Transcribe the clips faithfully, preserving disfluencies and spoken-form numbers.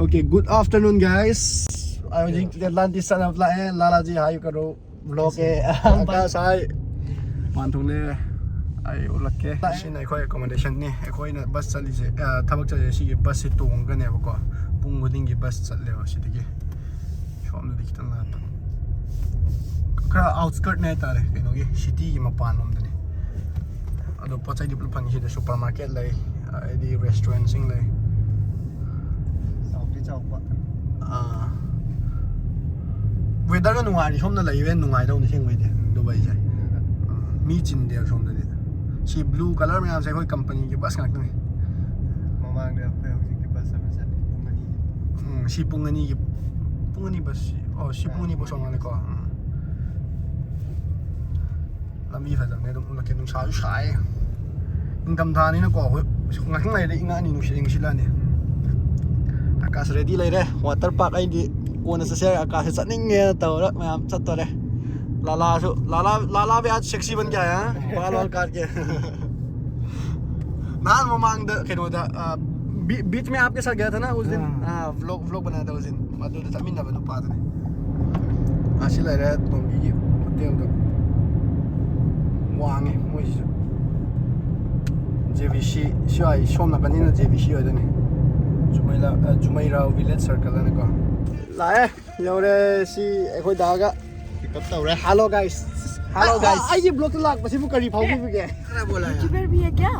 Okay, good afternoon, guys. ꯑꯩ ꯍꯧꯖꯤꯛ ꯑꯦꯠꯂꯥꯟꯇꯤꯁ ꯆꯠꯅꯕ ꯂꯥꯛꯑꯦ꯫ ꯂꯥꯂꯥꯖꯤ ꯍꯥꯏ ꯀꯩꯅꯣ ꯕ꯭ꯂꯣꯛꯀꯤ ꯑꯀꯥꯁ ꯍꯥꯏ ꯄꯥꯟꯊꯣꯛꯂꯦ꯫ ꯑꯩ ꯎꯠꯂꯛꯀꯦ꯫ ꯁꯤꯅ ꯑꯩꯈꯣꯏ ꯑꯦꯀꯣꯃꯣꯗꯦꯁꯟꯅꯤ꯫ ꯑꯩꯈꯣꯏꯅ ꯕꯁ ꯆꯠꯂꯤꯁꯦ, ꯑ, ꯊꯕꯛ ꯆꯠꯂꯤꯁꯦ ꯁꯤꯒꯤ ꯕꯁꯁꯦ ꯇꯣꯡꯉꯒꯅꯦꯕꯀꯣ꯫ ꯄꯨꯡ ꯈꯨꯗꯤꯡꯒꯤ ꯕꯁ ꯆꯠꯂꯦꯕ ꯁꯤꯗꯒꯤ꯫ ꯁꯣꯝꯗꯗꯤ ꯈꯤꯇꯪ ꯂꯥꯞꯄ꯫ ꯈꯔ ꯑꯥꯎꯠꯁ꯭ꯀꯔꯠꯅꯦ ꯍꯥꯏꯇꯥꯔꯦ, ꯀꯩꯅꯣꯒꯤ ꯁꯤꯇꯤꯒꯤ ꯃꯄꯥꯟ ꯂꯣꯝꯗꯅꯤ꯫ ꯑꯗꯣ ꯄꯣꯠ ꯆꯩꯗꯤ ꯄꯨꯂꯞ ꯐꯪꯉꯤ꯫ ꯁꯤꯗ ꯁꯨꯄꯔ ꯃꯥꯔꯀꯦꯠ ꯂꯩ, ꯍꯥꯏꯗꯤ ꯔꯦꯁꯇꯨꯔꯦꯟꯁꯤꯡ ꯂꯩ꯫ ꯆꯥꯎꯗꯤ ꯆꯥꯎꯕ꯫ ꯑꯥ꯫ ꯋꯦꯗꯔꯒ ꯅꯨꯡꯉꯥꯏꯔꯗꯤ ꯁꯣꯝꯗ ꯂꯩꯕ ꯍꯦꯟꯅ ꯅꯨꯡꯉꯥꯏꯗꯧꯅꯤ ꯑꯁꯦꯡꯕꯩꯗꯤ, ꯗꯨꯕꯥꯏꯁꯦ꯫ ꯎꯝ, ꯃꯤ ꯆꯤꯟꯗꯦꯕ ꯁꯣꯝꯗꯗꯤ꯫ ꯁꯤ ꯕ꯭ꯂꯨ ꯀꯂꯔ ꯃꯌꯥꯝꯁꯦ ꯑꯩꯈꯣꯏ ꯀꯝꯄꯅꯤꯒꯤ ꯕꯁ ꯉꯥꯛꯇꯅꯤ꯫ ꯃꯃꯥꯡꯗ ꯑꯩꯈꯣꯏ ꯍꯧꯖꯤꯛꯀꯤ ꯕꯁ ꯑꯃ ꯆꯠꯂꯤ, ꯄꯨꯡ ꯑꯅꯤ꯫ ꯎꯝ, ꯁꯤ ꯄꯨꯡ ꯑꯅꯤꯒꯤ, ꯄꯨꯡ ꯑꯅꯤ ꯕꯁ, ꯑꯣ, ꯁꯤ ꯄꯨꯡ ꯑꯅꯤ ꯕꯁ ꯃꯥꯜꯂꯦꯀꯣ꯫ ꯎꯝ꯫ ꯂꯝꯕꯤ ꯐꯖꯕꯅꯦ, ꯑꯗꯨꯝ ꯎꯠꯂꯛꯀꯦ꯫ ꯅꯨꯡꯁꯥꯁꯨ ꯁꯥꯏ, ꯅꯤꯡꯊꯝꯊꯥꯅꯤꯅꯀꯣ꯫ ꯑꯩꯈꯣꯏ ꯉꯥꯛꯇꯪ ꯂꯩꯔꯗꯤ ꯏꯪꯉꯛꯑꯅꯤ, ꯅꯨꯡꯁꯤꯠ ꯅꯨꯡꯁꯤꯠꯂꯛꯑꯅꯤ꯫ ꯑꯀꯥꯁ ꯔꯦꯗꯤ ꯂꯩꯔꯦ꯫ ꯋꯥꯇꯔ ꯄꯥꯔꯛ ꯑꯩꯗꯤ ꯀꯣꯟꯅ ꯆꯠꯁꯦ ꯍꯥꯏꯔꯒ ꯑꯀꯥꯁꯁꯦ ꯆꯠꯅꯤꯡꯉꯦꯅ ꯇꯧꯔ ꯃꯌꯥꯝ ꯆꯠꯇꯣꯔꯦ꯫ ꯂꯥꯂꯥꯁꯨ, ꯂꯥꯂꯥ, ꯂꯥꯂꯥ ꯚꯤ ꯑꯥꯖ ꯁꯦꯛꯁꯤ ꯕꯟ ꯀꯌꯥ ꯍꯥꯏ, ꯍꯥ? ꯕꯥꯜ ꯋꯥꯜ ꯀꯥꯠ ꯀꯦ꯫ ꯅꯍꯥꯟ ꯃꯃꯥꯡꯗ ꯀꯩꯅꯣꯗ, ꯑ, ꯕꯤ-, ꯕꯤꯆ ꯃꯦ ꯑꯥꯞꯀꯦ ꯁꯥꯊ ꯒꯌꯥ ꯊꯥ ꯅꯥ ꯎꯁ ꯗꯤꯟ? ꯑꯥ, ꯕ꯭ꯂꯣꯒ, ꯕ꯭ꯂꯣꯒ ꯕꯅꯥꯌꯥ ꯊꯥ ꯎꯁ ꯗꯤꯟ꯫ ꯑꯗꯨꯗ ꯆꯠꯃꯤꯟꯅꯕ ꯅꯨꯄꯥꯗꯨꯅꯤ꯫ ꯑꯁꯤ ꯂꯩꯔꯦ ꯇꯣꯝꯕꯤꯒꯤ ꯍꯣꯇꯦꯜꯗꯣ꯫ ꯋꯥꯡꯉꯦ ꯃꯣꯏꯁꯤꯁꯨ꯫ ꯖꯦ ꯕꯤ ꯁꯤ, ꯁꯤ ꯁꯣꯝ ꯅꯥꯀꯟꯁꯤꯅ ꯖꯦ ꯕꯤ ꯁꯤ ꯑꯣꯏꯗꯣꯏꯅꯤ꯫ ꯖꯨꯃꯩꯂꯥ-, ꯑ, ꯖꯨꯃꯩꯔꯥꯎ ꯚꯤꯂꯦꯖ ꯁꯔꯀꯜ ꯍꯥꯏꯅꯀꯣ꯫ ꯂꯥꯛꯑꯦ, ꯌꯧꯔꯦ꯫ ꯁꯤ ꯑꯩꯈꯣꯏ ꯗꯥꯒ꯫ ꯄꯤꯛ ꯑꯞ ꯇꯧꯔꯦ꯫ ꯍꯜꯂꯣ ꯒꯥꯏꯁ꯫ ꯍꯜꯂꯣ ꯑ, ꯑ, ꯒꯥꯏꯁ꯫ ꯑꯩꯒꯤ ꯕ꯭ꯂꯣꯒꯇ ꯂꯥꯛꯄꯁꯤꯕꯨ ꯀꯔꯤ ꯐꯥꯎꯕꯤꯕꯒꯦ? ꯈꯔ ꯕꯣꯂꯥ ꯌꯥ꯫ ꯌꯨꯇ꯭ꯌꯨꯕꯔ ꯚꯤ ꯑꯦ ꯀꯌꯥ?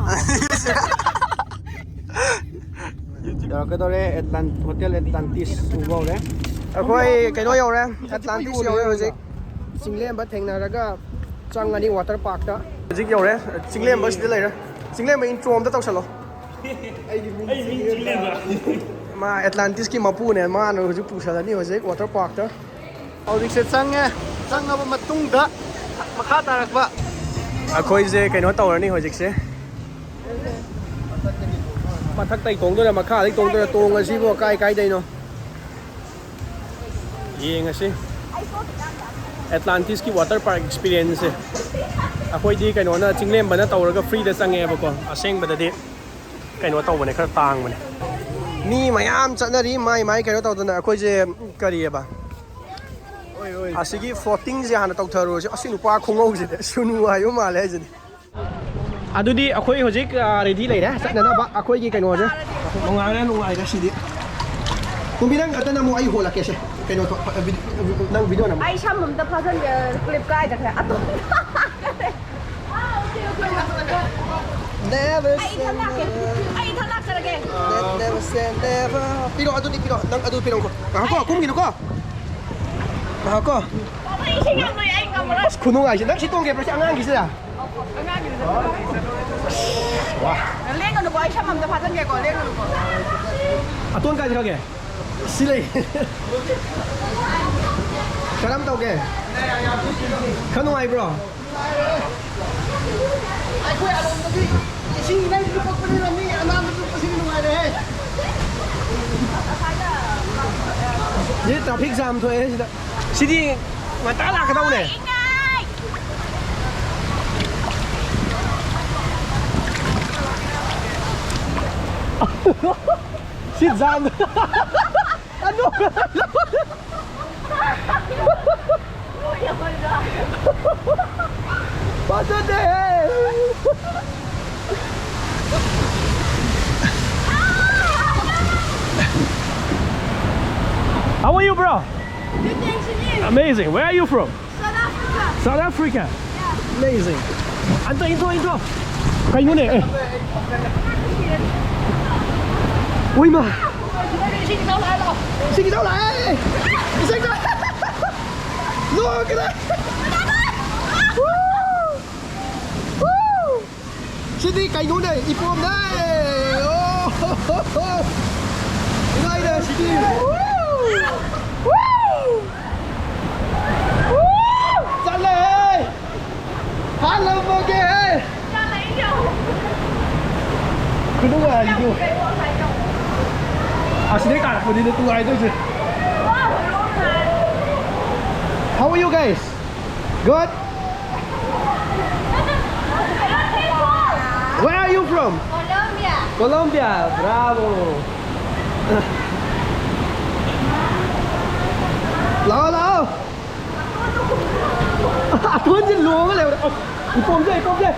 ꯌꯧꯔꯛꯀꯗꯧꯔꯦ, ꯑꯦꯠꯂꯥꯟ-, ꯍꯣꯇꯦꯜ ꯑꯦꯠꯂꯥꯟꯇꯤꯁ ꯎꯕ ꯍꯧꯔꯦ꯫ ꯑꯩꯈꯣꯏ ꯀꯩꯅꯣ ꯌꯧꯔꯦ, ꯑꯦꯠꯂꯥꯟꯇꯤꯁ ꯌꯧꯔꯦ ꯍꯧꯖꯤꯛ꯫ ꯆꯤꯡꯂꯦꯝꯕ ꯊꯦꯡꯅꯔꯒ ꯆꯪꯉꯅꯤ ꯋꯥꯇꯔ ꯄꯥꯔꯛꯇ꯫ ꯍꯧꯖꯤꯛ ꯌꯧꯔꯦ, ꯆꯤꯡꯂꯦꯝꯕ ꯁꯤꯗ ꯂꯩꯔꯦ꯫ ꯆꯤꯡꯂꯦꯝꯕ ꯏꯟꯇ꯭ꯔꯣ ꯑꯝꯇ ꯇꯧꯁꯜꯂꯣ꯫ ꯃꯥ ꯑꯦꯠꯂꯥꯟꯇꯤꯁꯀꯤ ꯃꯄꯨꯅꯦ, ꯃꯥꯅ ꯍꯧꯖꯤꯛ ꯄꯨꯁꯜꯂꯅꯤ ꯍꯧꯖꯤꯛ ꯋꯥꯇꯔ ꯄꯥꯔꯛꯇ꯫ ꯍꯧꯖꯤꯛꯁꯦ ꯆꯪꯉꯦ, ꯆꯪꯉꯕ ꯃꯇꯨꯡꯗ ꯃꯈꯥ ꯇꯥꯔꯛꯄ꯫ ꯑꯩꯈꯣꯏꯁꯦ ꯀꯩꯅꯣ ꯇꯧꯔꯅꯤ ꯍꯧꯖꯤꯛꯁꯦ꯫ ꯃꯊꯛꯇꯩ ꯇꯣꯡꯗꯣꯏꯔꯥ, ꯃꯈꯥꯗꯩ ꯇꯣꯡꯗꯣꯏꯔꯥ, ꯇꯣꯡꯉꯁꯤꯕꯣ, ꯀꯥꯏ ꯀꯥꯏꯗꯩꯅꯣ ꯌꯦꯡꯉꯁꯤ꯫ ꯑꯦꯠꯂꯥꯟꯇꯤꯁꯀꯤ ꯋꯥꯇꯔ ꯄꯥꯔꯛ ꯑꯦꯛꯁꯄꯤꯔꯤꯌꯦꯟꯁꯁꯦ ꯑꯩꯈꯣꯏꯗꯤ ꯀꯩꯅꯣꯅ, ꯆꯤꯡꯂꯦꯝꯕꯅ ꯇꯧꯔꯒ ꯐ꯭ꯔꯤꯗ ꯆꯪꯉꯦꯕꯀꯣ꯫ ꯑꯁꯦꯡꯕꯗꯗꯤ ꯀꯩꯅꯣ ꯇꯧꯕꯅꯦ, ꯈꯔ ꯇꯥꯡꯕꯅꯦ꯫ ꯃꯤ ꯃꯌꯥꯝ ꯆꯠꯅꯔꯤ, ꯃꯥꯏ ꯃꯥꯏ ꯀꯩꯅꯣ ꯇꯧꯗꯅ꯫ ꯑꯩꯈꯣꯏꯁꯦ ꯀꯔꯤꯑꯕ, ꯑꯁꯤꯒꯤ ꯐ꯭ꯂꯣꯇꯤꯡꯁꯦ ꯍꯥꯟꯅ ꯇꯧꯊꯔꯨꯔꯁꯤ꯫ ꯑꯁꯤ ꯅꯨꯄꯥ ꯈꯣꯡꯉꯧꯁꯤꯗꯤ ꯁꯨꯅꯨ ꯍꯥꯏꯕ ꯃꯥꯜꯂꯦ ꯍꯥꯏꯁꯤꯗꯤ꯫ ꯑꯗꯨꯗꯤ ꯑꯩꯈꯣꯏ ꯍꯧꯖꯤꯛ ꯔꯦꯗꯤ ꯂꯩꯔꯦ ꯆꯠꯅꯅꯕ ꯑꯩꯈꯣꯏꯒꯤ ꯀꯩꯅꯣꯁꯦ꯫ ꯅꯨꯡꯉꯥꯏꯔꯦ, ꯅꯨꯡꯉꯥꯏꯔꯦ ꯁꯤꯗꯤ꯫ ꯇꯣꯝꯕꯤ, ꯅꯪ ꯈꯛꯇ ꯅꯝꯃꯣ, ꯑꯩ ꯍꯣꯜꯂꯛꯀꯦꯁꯦ꯫ ꯀꯩꯅꯣ ꯊꯣ-, ꯚꯤ-, ꯅꯪ ꯚꯤꯗꯤꯑꯣ ꯅꯝꯃꯣ꯫ ꯑꯩ ꯁꯝ ꯑꯝꯇ ꯐꯥꯖꯟꯒꯦ, ꯀ꯭ꯂꯤꯞ ꯀꯥꯏꯗꯈ꯭ꯔꯦ꯫ ꯑꯇꯣꯝꯕꯤ꯫ Never ꯑꯩ ꯏꯊꯟ ꯂꯥꯛꯀꯦ꯫ ꯑꯩ ꯏꯊꯟ ꯂꯥꯛꯆꯔꯒꯦ꯫ Never say never. ꯄꯤꯔꯛꯑꯣ, ꯑꯗꯨꯗꯤ ꯄꯤꯔꯛꯑꯣ꯫ ꯅꯪ ꯑꯗꯨ ꯄꯤꯔꯛꯎꯀꯣ꯫ ꯉꯥꯏꯈꯣꯀꯣ, ꯀꯨꯝꯒꯤꯅꯨꯀꯣ꯫ ꯉꯥꯏꯈꯣꯀꯣ꯫ ꯑꯩ ꯏꯁꯤꯡ ꯌꯥꯝ ꯂꯨꯏ, ꯑꯩ ꯉꯝꯃꯔꯣꯏ꯫ ꯑꯁ, ꯈꯨꯅꯨꯡꯉꯥꯏꯁꯦ꯫ ꯅꯪ ꯁꯤ ꯇꯣꯡꯒꯦ ꯕ꯭ꯔꯣ? ꯁꯤ ꯑꯉꯥꯡꯒꯤꯁꯤꯗ? ꯋꯥ꯫ ꯂꯦꯡꯒꯅꯨꯀꯣ, ꯑꯩ ꯁꯝ ꯑꯝꯇ ꯐꯥꯖꯟꯒꯦꯀꯣ, ꯂꯦꯡꯒꯅꯨꯀꯣ꯫ ꯑꯇꯣꯟ ꯀꯥꯏ ꯆꯠꯈ꯭ꯔꯒꯦ? ꯁꯤ ꯂꯩ꯫ ꯀꯔꯝ ꯇꯧꯒꯦ? ꯈꯔ ꯅꯨꯡꯉꯥꯏꯕ꯭ꯔꯣ? ꯑꯩꯈꯣꯏ ꯑꯔꯣꯝꯗꯗꯤ ꯏꯁꯤꯡ ꯏꯅꯩ ꯂꯨꯞꯄꯛꯄꯅꯤꯅ ꯃꯤ ꯑꯅꯥꯟꯕ ꯆꯨꯞꯄꯁꯤꯗꯤ ꯅꯨꯡꯉꯥꯏꯔꯦꯍꯦ꯫ ꯁꯤ ꯇ꯭ꯔꯥꯐꯤꯛ ꯖꯥꯝ ꯊꯣꯛꯑꯦ ꯁꯤꯗ꯫ ꯁꯤꯗꯤ ꯉꯟꯇꯥ ꯂꯥꯛꯀꯗꯧꯅꯦ꯫ ꯁꯤ ꯖꯥꯝ꯫ ꯑꯗꯨ꯫ ꯐꯖꯗꯦꯍꯦ꯫ How are you, bro? Good, thanks, and you? Amazing. Where are you from? South Africa. South Africa? Yeah. Amazing. Anto, intro, intro. ꯀꯩꯅꯣꯅꯦ? ꯑꯦ꯫ ꯎꯏꯃ꯫ ꯏꯁꯤꯡ ꯏꯆꯥꯎ ꯂꯥꯛꯑꯦ꯫ ꯏꯁꯤꯡ ꯏꯆꯥꯎ꯫ ꯂꯣꯛꯈ꯭ꯔꯦ꯫ ꯁꯤꯗꯤ ꯀꯩꯅꯣꯅꯦ, ꯏꯄꯣꯝꯅꯦ꯫ ꯑꯣ꯫ ꯏꯃꯥꯏꯅꯦ ꯁꯤꯗꯤ꯫ ꯆꯠꯂꯦꯍꯦ꯫ ꯍꯥꯠꯂꯝꯃꯒꯦꯍꯦ꯫ ꯈꯨꯅꯨꯡꯉꯥꯏꯗꯣ꯫ ꯑꯁꯤꯗꯩ ꯀꯥꯔꯛꯄꯅꯤꯅ ꯅꯨꯡꯉꯥꯏꯗꯣꯏꯁꯦ꯫ How are you guys? Good? Where are you from? Colombia. Colombia. Bravo. ꯂꯥꯛꯑꯣ, ꯂꯥꯛꯑꯣ꯫ ꯑꯇꯣꯟꯁꯦ ꯂꯣꯡꯉ ꯂꯩꯍꯧꯔꯦ꯫ ꯑꯁ, ꯏꯄꯣꯝꯁꯦ, ꯏꯄꯣꯝꯁꯦ꯫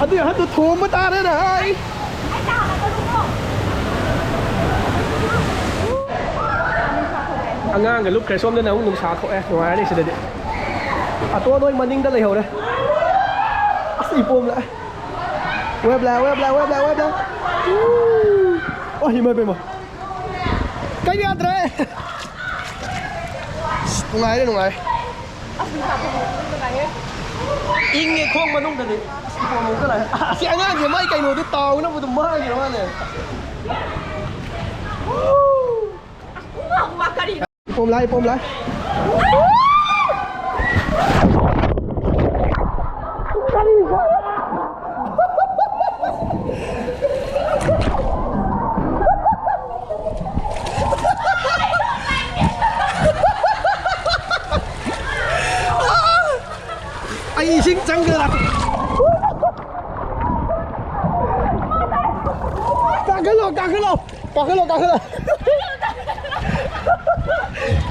ꯑꯗꯨꯏ ꯑꯍꯟꯗꯣ ꯊꯣꯝꯕ ꯇꯥꯔꯦꯅꯦ, ꯍꯥꯏ꯫ ꯑꯉꯥꯡꯒ ꯂꯨꯞꯈ꯭ꯔꯦ꯫ ꯁꯣꯝꯗꯅ ꯑꯃꯨꯛ ꯅꯨꯡꯁꯥ ꯊꯣꯛꯑꯦ꯫ ꯅꯨꯡꯉꯥꯏꯔꯅꯤ ꯁꯤꯗꯗꯤ꯫ ꯑꯇꯣꯟ ꯍꯣꯏ ꯃꯅꯤꯡꯗ ꯂꯩꯍꯧꯔꯦ꯫ ꯑꯁ, ꯏꯄꯣꯝ ꯂꯥꯛꯑꯦ꯫ ꯋꯦꯕ ꯂꯥꯛꯑꯦ, ꯋꯦꯕ ꯂꯥꯛꯑꯦ, ꯋꯦꯕ ꯂꯥꯛꯑꯦ, ꯋꯦꯕ ꯂꯥꯛꯑꯦ꯫ ꯑꯣ, ꯏꯃꯥ ꯏꯄꯦꯝꯃ꯫ ꯀꯩ ꯌꯥꯗ꯭ꯔꯦ꯫ ꯑꯁ, ꯅꯨꯡꯉꯥꯏꯔꯦ, ꯅꯨꯡꯉꯥꯏꯔꯦ꯫ ꯏꯪꯉꯦ ꯈꯣꯡ ꯃꯅꯨꯡꯗꯗꯤ꯫ ꯑꯁ, ꯏꯄꯣꯝ ꯑꯃꯨꯛꯀ ꯂꯥꯛꯑꯦ꯫ ꯑꯁꯤ ꯑꯉꯥꯡꯁꯦ ꯃꯥꯏ ꯀꯩꯅꯣꯗꯤ ꯇꯥꯎꯅꯕꯗꯣ ꯃꯥꯡꯈ꯭ꯔ ꯃꯥꯜꯂꯦ꯫ ꯏꯄꯣꯝ ꯂꯥꯛꯑꯦ, ꯏꯄꯣꯝ ꯂꯥꯛꯑꯦ꯫ ꯑꯩ ꯏꯁꯤꯡ ꯆꯪꯗꯅ ꯂꯥꯛꯀꯦ꯫ ꯀꯥꯈꯠꯂꯣ, ꯀꯥꯈꯠꯂꯣ, ꯀꯥꯈꯠꯂꯣ, ꯀꯥꯈꯠꯂꯣ꯫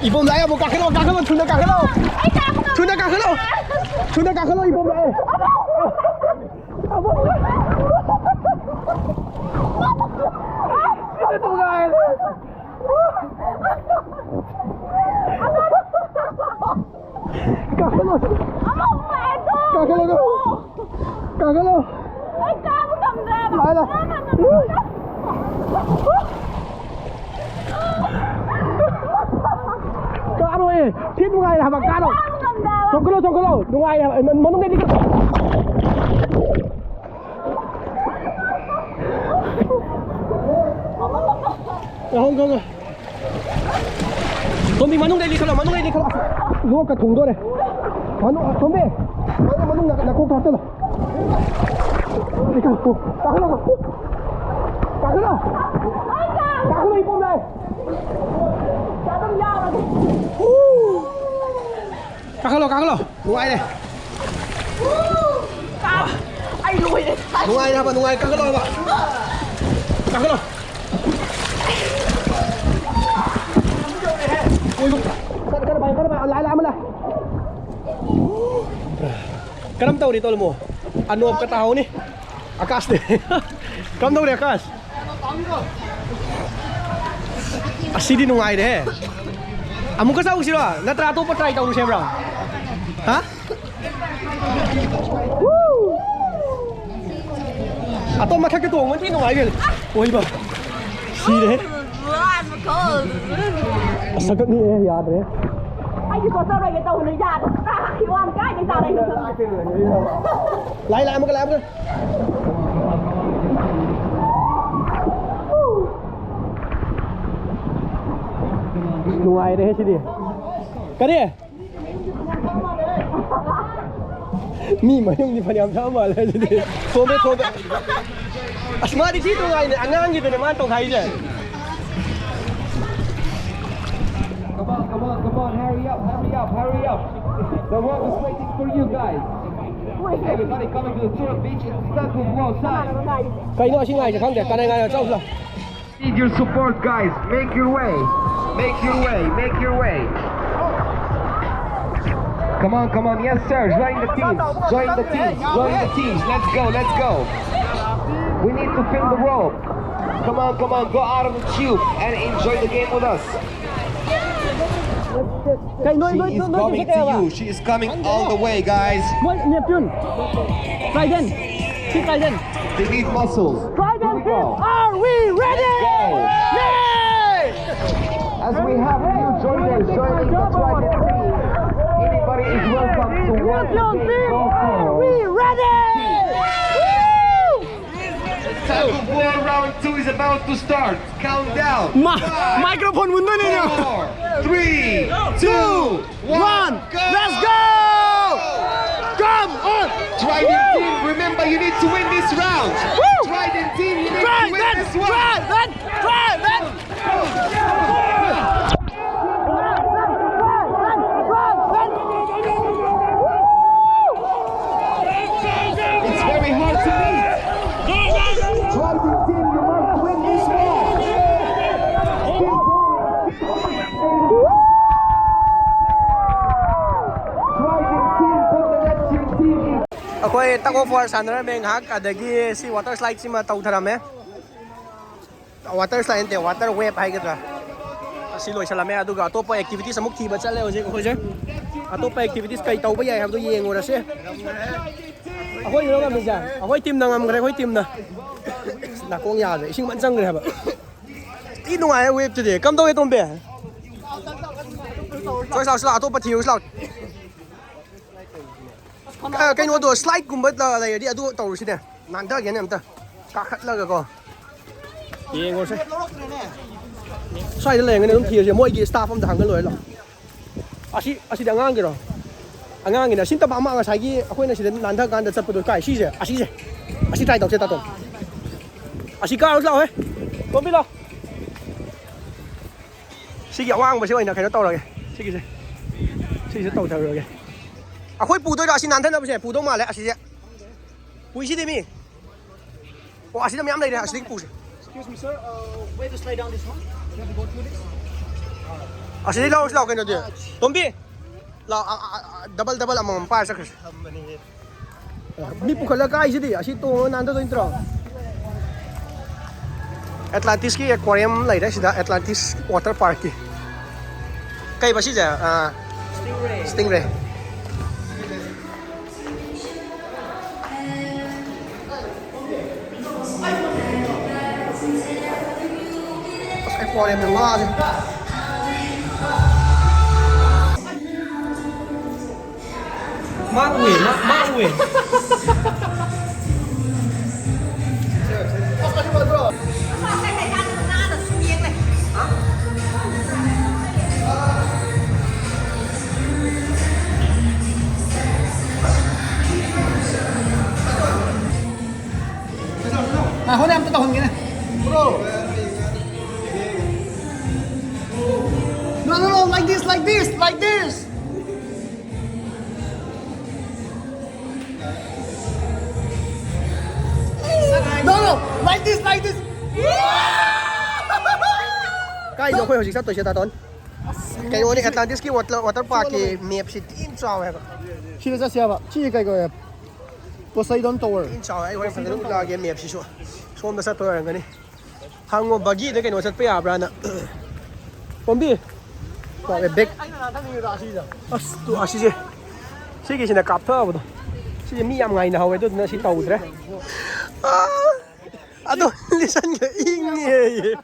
ꯏꯕꯣꯝ ꯂꯥꯛꯑꯦ, ꯑꯃꯨꯛ ꯀꯥꯈꯠꯂꯣ, ꯀꯥꯈꯠꯂꯣ, ꯊꯨꯅ ꯀꯥꯈꯠꯂꯣ꯫ ꯊꯨꯅ ꯀꯥꯈꯠꯂꯣ꯫ ꯊꯨꯅ ꯀꯥꯈꯠꯂꯣ, ꯏꯕꯣꯝ ꯂꯥꯛꯑꯦ꯫ ꯀꯥꯈꯠꯂꯣ꯫ ꯀꯥꯈꯠꯂꯣ꯫ ꯀꯥꯈꯠꯂꯣ꯫ ꯑꯩ ꯀꯥꯕ ꯉꯝꯗ꯭ꯔꯦꯕ꯫ ꯂꯥꯛꯑꯦ, ꯂꯥꯛꯑꯦ꯫ ꯀꯥꯔꯣꯏꯌꯦ꯫ ꯊꯤ ꯅꯨꯡꯉꯥꯏꯔꯦ ꯍꯥꯏꯕ꯫ ꯀꯥꯔꯣ꯫ ꯀꯥꯕ ꯉꯝꯗ꯭ꯔꯦꯕ꯫ ꯆꯣꯡꯈꯠꯂꯣ, ꯆꯣꯡꯈꯠꯂꯣ꯫ ꯅꯨꯡꯉꯥꯏꯔꯦ ꯍꯥꯏꯕ꯫ ꯃꯅꯨꯡꯗꯗꯤ ꯉꯥꯏꯍꯧ, ꯉꯥꯏꯍꯧ꯫ ꯇꯣꯝꯕꯤ, ꯃꯅꯨꯡꯗ ꯂꯤꯈꯠꯂꯣ, ꯃꯅꯨꯡꯗ ꯂꯤꯈꯠꯂꯣ꯫ ꯂꯣꯛꯀ ꯊꯨꯡꯗꯣꯔꯦ꯫ ꯃꯅꯨꯡ, ꯇꯣꯝꯕꯤ, ꯃꯅꯨꯡ, ꯃꯅꯨꯡ ꯅꯥ-, ꯅꯥꯀꯣꯛꯇ ꯍꯥꯞꯆꯜꯂꯣ꯫ ꯂꯤꯈꯠꯂꯣ, ꯀꯥꯈꯠꯂꯣ, ꯀꯥꯈꯠꯂꯣ꯫ ꯀꯥꯈꯠꯂꯣ, ꯏꯄꯣꯝ ꯂꯥꯛꯑꯦ꯫ ꯀꯥꯈꯠꯂꯣ, ꯀꯥꯈꯠꯂꯣ꯫ ꯅꯨꯡꯉꯥꯏꯔꯦ꯫ ꯑꯩ ꯂꯣꯏꯔꯦ꯫ ꯅꯨꯡꯉꯥꯏꯔꯦ ꯍꯥꯏꯕ, ꯅꯨꯡꯉꯥꯏ꯫ ꯀꯥꯈꯠꯂꯣ ꯍꯥꯏꯕ꯫ ꯀꯥꯈꯠꯂꯣ꯫ ꯀꯔꯝ ꯇꯧꯔꯤ, ꯇꯣꯂꯃꯨ? ꯑꯅꯣꯞꯀ ꯇꯥꯍꯧꯅꯤ꯫ ꯑꯀꯥꯁꯅꯦ꯫ ꯀꯔꯝ ꯇꯧꯔꯤ, ꯑꯀꯥꯁ? ꯑꯁꯤꯗꯤ ꯅꯨꯡꯉꯥꯏꯔꯦꯍꯦ꯫ ꯑꯃꯨꯛꯀ ꯆꯧꯁꯤꯔꯣ? ꯅꯠꯇ꯭ꯔꯥ ꯑꯇꯣꯞꯄ try ꯇꯧꯔꯨꯁꯦꯕ꯭ꯔꯣ? ꯍꯥ? ꯑꯇꯣꯞ ꯃꯊꯛꯇ ꯇꯣꯡꯕ ꯊꯤ ꯅꯨꯡꯉꯥꯏꯕꯦꯜ꯫ ꯑꯣꯏꯕ꯫ ꯁꯤꯔꯦ꯫ ꯑꯁ, ꯁꯀꯠꯅꯤꯍꯦ, ꯌꯥꯗ꯭ꯔꯦ꯫ ꯑꯩꯗꯤ ꯆꯣꯠꯆꯔꯣꯏꯒꯦ ꯇꯧꯕꯅꯦ, ꯌꯥꯗ꯭ꯔꯦ꯫ ꯇꯥꯈꯤ ꯋꯥꯅꯤ, ꯀꯥꯏꯗꯩ ꯇꯥꯔꯛꯏꯅꯣ ꯈꯪꯗꯦ꯫ ꯂꯥꯏ, ꯂꯥꯏ, ꯑꯃꯨꯛꯀ, ꯂꯥꯏ, ꯑꯃꯨꯛꯀ꯫ ꯅꯨꯡꯉꯥꯏꯔꯦꯍꯦ ꯁꯤꯗꯤ꯫ ꯀꯔꯤ? ꯃꯤ ꯃꯌꯨꯝꯗꯤ ꯐꯅꯌꯥꯝ ꯊꯛꯑ ꯃꯥꯜꯂꯦ ꯑꯗꯨꯗꯤ꯫ ꯊꯣꯝꯃꯦ, ꯊꯣꯝꯃꯦ꯫ ꯑꯁ, ꯃꯥꯗꯤ ꯊꯤ ꯅꯨꯡꯉꯥꯏꯅꯦ, ꯑꯉꯥꯡꯒꯤꯗꯨꯅꯦ ꯃꯥꯅ ꯇꯧꯈꯥꯏꯔꯤꯁꯦ꯫ Come on, come on, come on, hurry up, hurry up, hurry up. The world is waiting for you guys. Everybody coming to the Tura Beach in Statue of Side. ꯀꯩꯅꯣ ꯑꯁꯤ ꯉꯥꯏꯁꯦ ꯈꯪꯗꯦ, ꯀꯅꯥ ꯉꯥꯏꯅꯣ ꯆꯧꯁꯤꯂꯥꯎ꯫ Need your support, guys. Make your way. Make your way. Make your way. Come on, come on. Yes, sir. Join the teams. Join the teams. Join the teams. Let's go. Let's go. We need to fill the rope. Come on, come on. Go out of the tube and enjoy the game with us. She is coming to you. She is coming all the way, guys. ꯃꯣꯏ Neptune꯫ Trident꯫ ꯁꯤ Trident꯫ They need muscles. Here we go. Are we ready? Let's go. Yay! As we have new joiners joining the Trident team, anybody is welcome to watch the game. Are we ready? Woo! Tug of War round two is about to start. Countdown. ꯃꯥ-, microphone ꯃꯨꯟꯗꯣꯏꯅꯦ꯫ Four, three, two, one, let's go! Come on! Trident team, remember you need to win this round. Trident team, you need to win this one. Trident! Trident! It's very hard to beat. Trident team, you must win this one. Keep going. Trident team put the Neptune team in ꯑꯩꯈꯣꯏ tug of war ꯁꯥꯟꯅꯔꯝꯃꯦ ꯉꯥꯏꯍꯥꯛ, ꯑꯗꯒꯤ ꯁꯤ water slide ꯁꯤꯃ ꯇꯧꯊꯔꯝꯃꯦ꯫ Water slide ꯅꯠꯇꯦ, water wave ꯍꯥꯏꯒꯗ꯭ꯔꯥ, ꯑꯁꯤ ꯂꯣꯏꯁꯜꯂꯝꯃꯦ꯫ ꯑꯗꯨꯒ ꯑꯇꯣꯞꯄ activities ꯑꯃꯨꯛ ꯊꯤꯕ ꯆꯠꯂꯦ ꯍꯧꯖꯤꯛ ꯑꯩꯈꯣꯏꯁꯦ꯫ ꯑꯇꯣꯞꯄ activities ꯀꯩ ꯇꯧꯕ ꯌꯥꯏ ꯍꯥꯏꯕꯗꯣ ꯌꯦꯡꯉꯨꯔꯁꯦ꯫ ꯑꯩꯈꯣꯏ ꯉꯝꯃꯤꯁꯦ, ꯑꯩꯈꯣꯏ team ꯅ ꯉꯝꯈ꯭ꯔꯦ, ꯑꯩꯈꯣꯏ team ꯅ꯫ ꯅꯥꯀꯣꯡ ꯌꯥꯗ꯭ꯔꯦ, ꯏꯁꯤꯡ ꯃꯟ ꯆꯪꯈ꯭ꯔꯦ ꯍꯥꯏꯕ꯫ ꯊꯤ ꯅꯨꯡꯉꯥꯏꯔꯦ wave ꯇꯨꯗꯤ꯫ ꯀꯝꯗꯧꯋꯦ ꯇꯣꯝꯕꯤ? ꯁꯣꯏ ꯂꯥꯎ, ꯁꯤ ꯂꯥꯎ, ꯑꯇꯣꯞꯄ ꯊꯤꯔꯨꯁꯤ ꯂꯥꯎ꯫ ꯑ, ꯀꯩꯅꯣꯗꯣ, slide ꯀꯨꯝꯕ ꯂ-, ꯂꯩꯔꯗꯤ ꯑꯗꯨ ꯇꯧꯔꯨꯁꯤꯅꯦ꯫ ꯅꯥꯟꯊꯒꯦꯅꯦ ꯑꯝꯇ꯫ ꯀꯥꯈꯠꯂꯒꯀꯣ꯫ ꯌꯦꯡꯉꯨꯔꯁꯦ꯫ ꯁ꯭ꯋꯥꯏꯗ ꯂꯩꯔꯝꯒꯅꯤ, ꯑꯗꯨꯝ ꯊꯤꯔꯁꯦ꯫ ꯃꯣꯏꯒꯤ staff ꯑꯝꯗ ꯍꯪꯉ ꯂꯣꯏꯔꯦ ꯂꯥꯎ꯫ ꯑꯁꯤ, ꯑꯁꯤꯗꯤ ꯑꯉꯥꯡꯒꯤꯔꯣ? ꯑꯉꯥꯡꯒꯤꯅ ꯁꯤ ꯅꯠꯇꯕ ꯑꯃ ꯉꯁꯥꯏꯒꯤ ꯑꯩꯈꯣꯏꯅ ꯁꯤꯗ ꯅꯥꯟꯊ ꯀꯥꯟꯗ ꯆꯠꯄꯗꯣ ꯀꯥꯏ? ꯁꯤꯁꯦ? ꯑꯁꯤꯁꯦ? ꯑꯁꯤ try ꯇꯧꯁꯦ, ꯇꯥꯇꯣ꯫ ꯑꯁꯤ ꯀꯥꯔꯨꯁꯤ ꯂꯥꯛꯑꯣꯍꯦ꯫ ꯇꯣꯝꯕꯤ ꯂꯥꯎ꯫ ꯁꯤꯒꯤ ꯑꯋꯥꯡꯕꯁꯦ ꯑꯣꯏꯅ ꯀꯩꯅꯣ ꯇꯧꯔꯒꯦ꯫ ꯁꯤꯒꯤꯁꯦ꯫ ꯁꯤꯒꯤꯁꯦ ꯇꯧꯊꯔꯨꯔꯒꯦ꯫ ꯑꯩꯈꯣꯏ ꯄꯨꯗꯣꯏꯔꯣ? ꯑꯁꯤ ꯅꯥꯟꯊꯅꯕꯁꯦ ꯄꯨꯗꯧ ꯃꯥꯜꯂꯦ ꯑꯁꯤꯁꯦ꯫ ꯄꯨꯏꯁꯤꯗꯤ ꯃꯤ꯫ ꯑꯣ, ꯑꯁꯤꯗ ꯃꯌꯥꯝ ꯂꯩꯔꯦ꯫ ꯑꯁꯤꯗꯒꯤ ꯄꯨꯁꯦ꯫ Excuse me, sir. Uh, where to slide down this one? You have to go through this. ꯑꯁꯤꯗꯒꯤ ꯂꯧꯔꯁꯤ ꯂꯥꯛꯑꯣ ꯀꯩꯅꯣꯗꯤ꯫ ꯇꯣꯝꯕꯤ! ꯂꯥꯛꯑꯣ, ꯑ, ꯑ, ꯑ, double double ꯑꯃꯃꯝ ꯄꯥꯏꯔ ꯆꯠꯈ꯭ꯔꯁꯤ꯫ ꯃꯤ ꯄꯨꯈꯠꯂ ꯀꯥꯏꯁꯤꯗꯤ ꯑꯁꯤ ꯇꯣꯡꯉ ꯅꯥꯟꯊꯗꯣꯏ ꯅꯠꯇ꯭ꯔꯣ? Atlantis ꯀꯤ aquarium ꯂꯩꯔꯦ ꯁꯤꯗ, Atlantis water park ꯀꯤ꯫ ꯀꯩꯕ ꯁꯤꯁꯦ? ꯑꯥ, stingray꯫ Stingray꯫ ꯑꯁ, ꯑꯩ ꯄꯣꯔꯦ, ꯃꯥꯁꯦ꯫ ꯃꯥ ꯎꯏ, ꯃꯥ, ꯃꯥ ꯎꯏ꯫ ꯉꯥꯏꯈꯣꯅꯦ, ꯑꯝꯇ ꯇꯧꯍꯟꯒꯦꯅꯦ꯫ Bro. No, no, no, like this, like this, like this. No, no, like this, like this. ꯀꯥꯏꯗꯅꯣ ꯑꯩꯈꯣꯏ ꯍꯧꯖꯤꯛ ꯆꯠꯇꯣꯏꯁꯦ, ꯇꯥꯇꯣꯟ? ꯀꯩꯅꯣꯅꯦ, Atlantis ꯀꯤ water, water park ꯀꯤ map ꯁꯤ ꯊꯤꯅ ꯆꯥꯎꯋꯦ ꯍꯥꯏꯕ꯫ ꯁꯤꯗ ꯆꯠꯁꯦ ꯍꯥꯏꯕ꯫ ꯁꯤ ꯀꯩ ꯀꯧꯋꯦ? Poseidon Tower. ꯏꯟ ꯆꯥꯎꯋꯦ꯫ ꯑꯩ ꯍꯣꯔꯦꯟ ꯐꯖꯅ ꯎꯠꯂꯛꯑꯒꯦ ꯃꯦꯞꯁꯤꯁꯨ꯫ ꯁꯣꯝꯗ ꯆꯠꯄ ꯑꯣꯏꯔꯝꯒꯅꯤ꯫ ꯍꯪꯉꯣ, ꯕꯒꯤꯗ ꯀꯩꯅꯣ ꯆꯠꯄ ꯌꯥꯕ꯭ꯔꯥꯅ꯫ ꯇꯣꯝꯕꯤ꯫ ꯇꯣꯝꯕꯤ, ꯕꯦꯛ꯫ ꯑꯁ, ꯇꯨ, ꯑꯁꯤꯁꯦ꯫ ꯁꯤꯒꯤꯁꯤꯅ ꯀꯥꯞꯊꯕꯗꯣ꯫ ꯁꯤꯁꯦ ꯃꯤ ꯌꯥꯝ ꯉꯥꯏꯅꯍꯧꯋꯦ, ꯑꯗꯨꯗꯨꯅ ꯁꯤ ꯇꯧꯗ꯭ꯔꯦ꯫ ꯑꯥ, ꯑꯗꯣ ꯂꯤꯁꯟꯒ ꯏꯪꯉꯦ꯫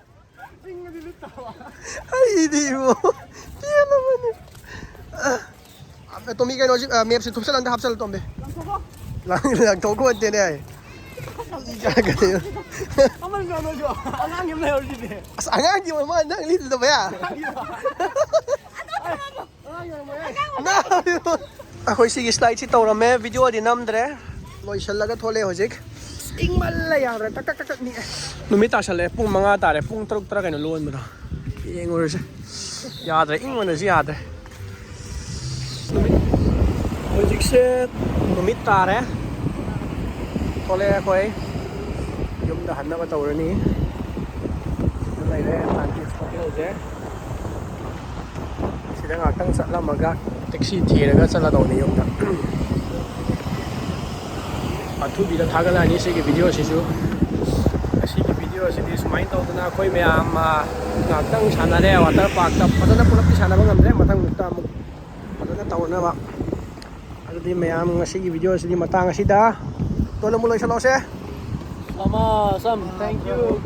ꯑꯩꯗꯤ ꯏꯕꯣ, ꯄꯦꯜꯂꯕꯅꯤ꯫ ꯑ, ꯇꯣꯝꯕꯤ, ꯀꯩꯅꯣꯁꯤ, ꯑ, ꯃꯦꯞꯁꯤ ꯊꯨꯞꯆꯜꯂ ꯑꯝꯇ ꯍꯥꯞꯆꯜꯂꯨ, ꯇꯣꯝꯕꯤ꯫ ꯂꯪ-, ꯂꯪꯊꯣꯛ ꯈꯣꯠꯇꯦꯅꯦ꯫ ꯏꯀꯥꯏꯒꯅꯤ꯫ ꯑꯃꯁꯨ ꯑꯃꯁꯨ ꯑꯉꯥꯡꯒꯤ ꯑꯃ ꯂꯩꯍꯧꯔꯤꯁꯤꯗꯤ꯫ ꯑꯁ, ꯑꯉꯥꯡꯒꯤ ꯑꯣꯏ ꯃꯥꯜꯂꯦ ꯅꯪ ꯂꯤꯠꯂꯤꯗꯣ, ꯚꯩꯌꯥ꯫ ꯑꯩꯈꯣꯏ ꯁꯤꯒꯤ ꯁ꯭ꯂꯥꯏꯗꯁꯤ ꯇꯧꯔꯝꯃꯦ, ꯚꯤꯗꯤꯑꯣꯗꯤ ꯅꯝꯗ꯭ꯔꯦ꯫ ꯂꯣꯏꯁꯤꯜꯂꯒ ꯊꯣꯛꯂꯛꯑꯦ ꯍꯧꯖꯤꯛ꯫ ꯏꯪꯃꯜꯂꯦ, ꯌꯥꯗ꯭ꯔꯦ꯫ ꯇꯛ ꯇꯛ ꯇꯛ ꯇꯛ ꯅꯤꯛꯑꯦ꯫ ꯅꯨꯃꯤꯠ ꯇꯥꯁꯜꯂꯛꯑꯦ, ꯄꯨꯡ ꯃꯉꯥ ꯇꯥꯔꯦ꯫ ꯄꯨꯡ ꯇꯔꯨꯛ ꯇꯔꯥ ꯀꯩꯅꯣ ꯂꯣꯟꯕꯗꯣ꯫ ꯌꯦꯡꯉꯨꯔꯁꯦ꯫ ꯌꯥꯗ꯭ꯔꯦ, ꯏꯪꯕꯅꯁꯨ ꯌꯥꯗ꯭ꯔꯦ꯫ ꯅꯨꯃꯤꯠ, ꯍꯧꯖꯤꯛꯁꯦ ꯅꯨꯃꯤꯠ ꯇꯥꯔꯦ꯫ ꯊꯣꯛꯂꯛꯑꯦ ꯑꯩꯈꯣꯏ꯫ ꯌꯨꯝꯗ ꯍꯟꯅꯕ ꯇꯧꯔꯅꯤ꯫ ꯁꯤꯗ ꯂꯩꯔꯦ ꯑꯦꯠꯂꯥꯟꯇꯤꯁ ꯍꯣꯇꯦꯜꯁꯦ꯫ ꯁꯤꯗ ꯉꯥꯛꯇꯪ ꯆꯠꯂꯝꯃꯒ ꯇꯦꯛꯁꯤ ꯊꯤꯔꯒ ꯆꯠꯂꯗꯧꯅꯤ ꯌꯨꯝꯗ꯫ ꯑꯊꯨꯕꯤꯗ ꯊꯥꯒꯠꯂꯛꯑꯅꯤ ꯁꯤꯒꯤ ꯚꯤꯗꯤꯑꯣꯁꯤꯁꯨ꯫ ꯉꯁꯤꯒꯤ ꯚꯤꯗꯤꯑꯣꯁꯤꯗꯤ ꯁꯨꯃꯥꯏꯅ ꯇꯧꯗꯅ ꯑꯩꯈꯣꯏ ꯃꯌꯥꯝ, ꯑ, ꯉꯥꯛꯇꯪ ꯁꯥꯟꯅꯔꯦ ꯋꯥꯇꯔ ꯄꯥꯔꯛꯇ꯫ ꯐꯖꯅ ꯄꯨꯂꯞꯇꯤ ꯁꯥꯟꯅꯕ ꯉꯝꯗ꯭ꯔꯦ, ꯃꯊꯪꯃꯨꯛꯇ ꯑꯃꯨꯛ ꯐꯖꯅ ꯇꯧꯅꯕ꯫ ꯑꯗꯨꯗꯤ ꯃꯌꯥꯝ, ꯉꯁꯤꯒꯤ ꯚꯤꯗꯤꯑꯣꯁꯤꯗꯤ ꯃꯇꯥꯡ ꯑꯁꯤꯗ ꯇꯣꯟ ꯑꯃꯨꯛ ꯂꯣꯏꯁꯤꯜꯂꯁꯦ꯫ ꯁꯃꯥ ꯁꯝ, thank you꯫